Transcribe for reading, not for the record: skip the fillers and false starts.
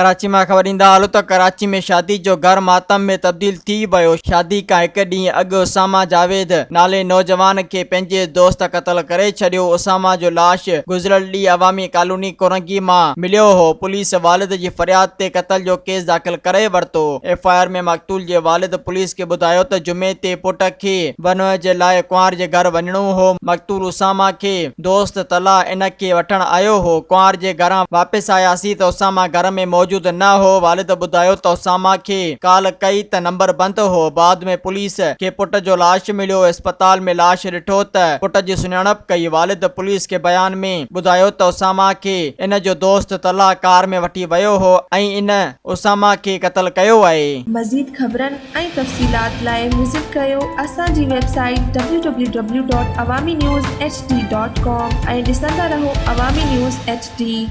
ڪراچي مان خبر ڏيندا هلو ته ڪراچي ۾ شادي جو گهر ماتم ۾ تبديل ٿي ويو، شادي کان هڪ ڏينهن اڳ اسامه جاويد نالي نوجوان کي پنهنجي دوست قتل ڪري ڇڏيو، اسامه جو لاش گذريل ڏينهن عوامي ڪالوني ڪورنگي مان مليو هو، پوليس والد جي فرياد تي قتل جو ڪيس داخل ڪري ورتو، ايف I R ۾ مقتول جي والد پوليس کي ٻڌايو ته جمعي تي پٽ کي ونوء جي لاء ڪنوار جي گهر وڃڻو هو، مقتول اسامه کي دوست طلحه ان کي وٺڻ آيو هو. ڪنوار جي گهران واپس آياسين ته اسامه گهر ۾ موجود نه هو. والد ٻڌايو ته اسامه کي ڪال ڪئي ته نمبر بند هو. بعد ۾ پوليس کي پٽ جو لاش مليو. اسپتال ۾ لاش ڏٺو ته پٽ جي سڃاڻپ ڪئي. والد پوليس کي بيان ۾ ٻڌايو ته اسامه کي ان جو دوست طلحه ڪار ۾ وٺي ويو هو ۽ ان اسامه کي قتل ڪيو آهي. مزيد خبرن ۽ تفصيلات لاء وزٽ ڪريو اسان جي website W W W dot Awami news H D dot com ۽ ڏسندا رهو عوامي نيوز ايڇ ڊي.